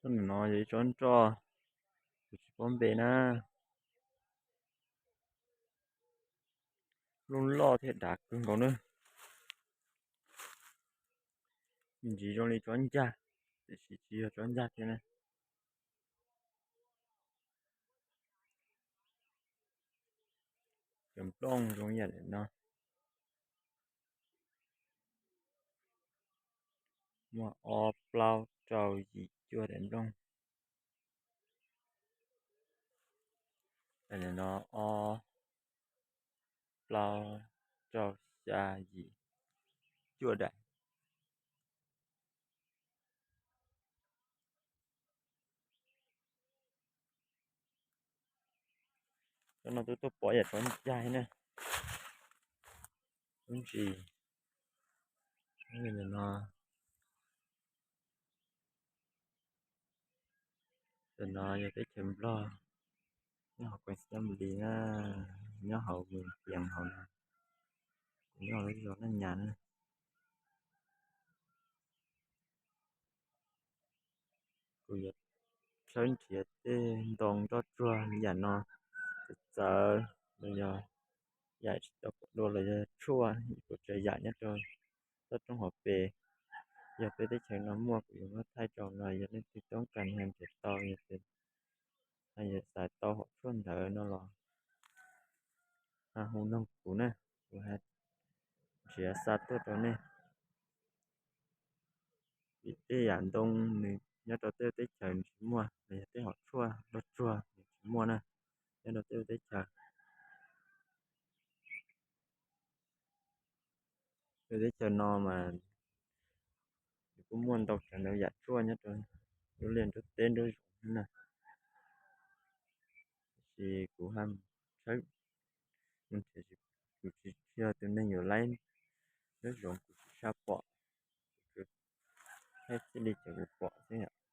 Tsob ntawm no yog ib tsob nroj, kuv tsis paub npe na. Loj loj thiab dav kawg nkaus na. Ntsis zoo li tsob ncag, tiam sis tsis yog tsob ncag thiab na. Cov nplooj zoo yam li no, muaj ob plaub rau yim cuaj daim nplooj. Li no ob plaub rau xya yim cuaj daim. Cov no twb tuaj pom yam tsob ncag na. Lub ntsis no, tam no yog teb chaws Nplog, nyob hauv Queensland na, nyob hauv Mường Chà hauv no, kuv nyob hauv lub zos Naj Nyas na. Kuv yuav tshawb nrhiav tej ntoo nroj tsuag yam no, txawv txawv los yog yam tsis tau pom dua los yog tshuaj, kuv tsuas yam nyob rau toj roob hauv pes. Yog peb teb chaws no muaj kuv yuav muab thaij rau no, yog leej twg toob kas nrhiav tau, yog xav tau hom tshuaj ntawd no los hu noog kuv na, kuv nrhiav xa tuaj rau nej. Vim tej yam ntoo nws nyob rau tej teb chaws nws tsis muaj, los yog tej hom tshuaj nroj tsuag nws tsis muaj na, nyob rau tej teb chaws. Tej teb chaws no mas nws kuj muaj ntau tsav ntau yam tshuaj nyob rau nruab liaj nruab teb nruab zoov na. Tiam sis kuv ha tshawb, kuv tsis yog tus neeg yuav laib nruab zoov, kuv tsis sab pom, kuv tsuas thaij txij li cov kuv pom xwb.